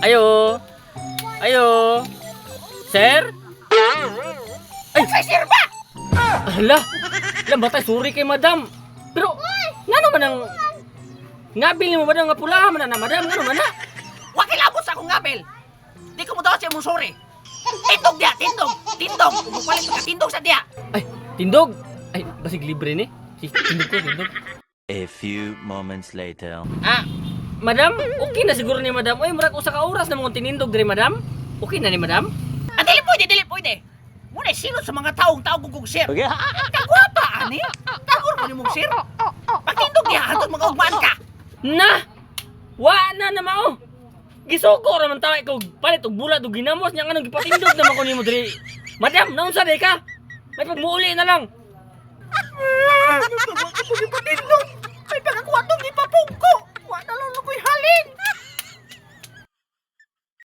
Ayo. Ayo. Sir? Ay, sir ba? Hala. Lambatay, sorry kay madam. Pero, ngano man ang ngabil ni mo, madam, nga pulaha man na, madam, ngano man na? Wa kilabot sa akong ngabel. Di ko mo daw sa imong sorry. Tindog diya, tindog, tindog. Mupalit ka tindog sa diya. Ay, tindog. Ay, basig libre ni. Si, tindog ko, tindog. A few moments later. Ah, madam, okay na siguro ni madam. Uy, murag usa ka oras na mong tinindog diri, madam. Okay na ni madam? Ah, dili pwede, dili pwede. Muna sino sa mga taong tao kong sir. Kagwapa ani. Tagor ko ni mong sir. Pagtindog diha hantod mga ugmaan ka. Na! Wa na na mao. Gisugo ra man tawa ikaw palit og bulat og ginamos niya nganong gipatindog naman ko nimo diri. Madam, naunsa day ka? May pagmuuli na lang. Ano ba ko gipatindog? Ay pagakuha tong ipapungko. Wa na lang ko'y halin.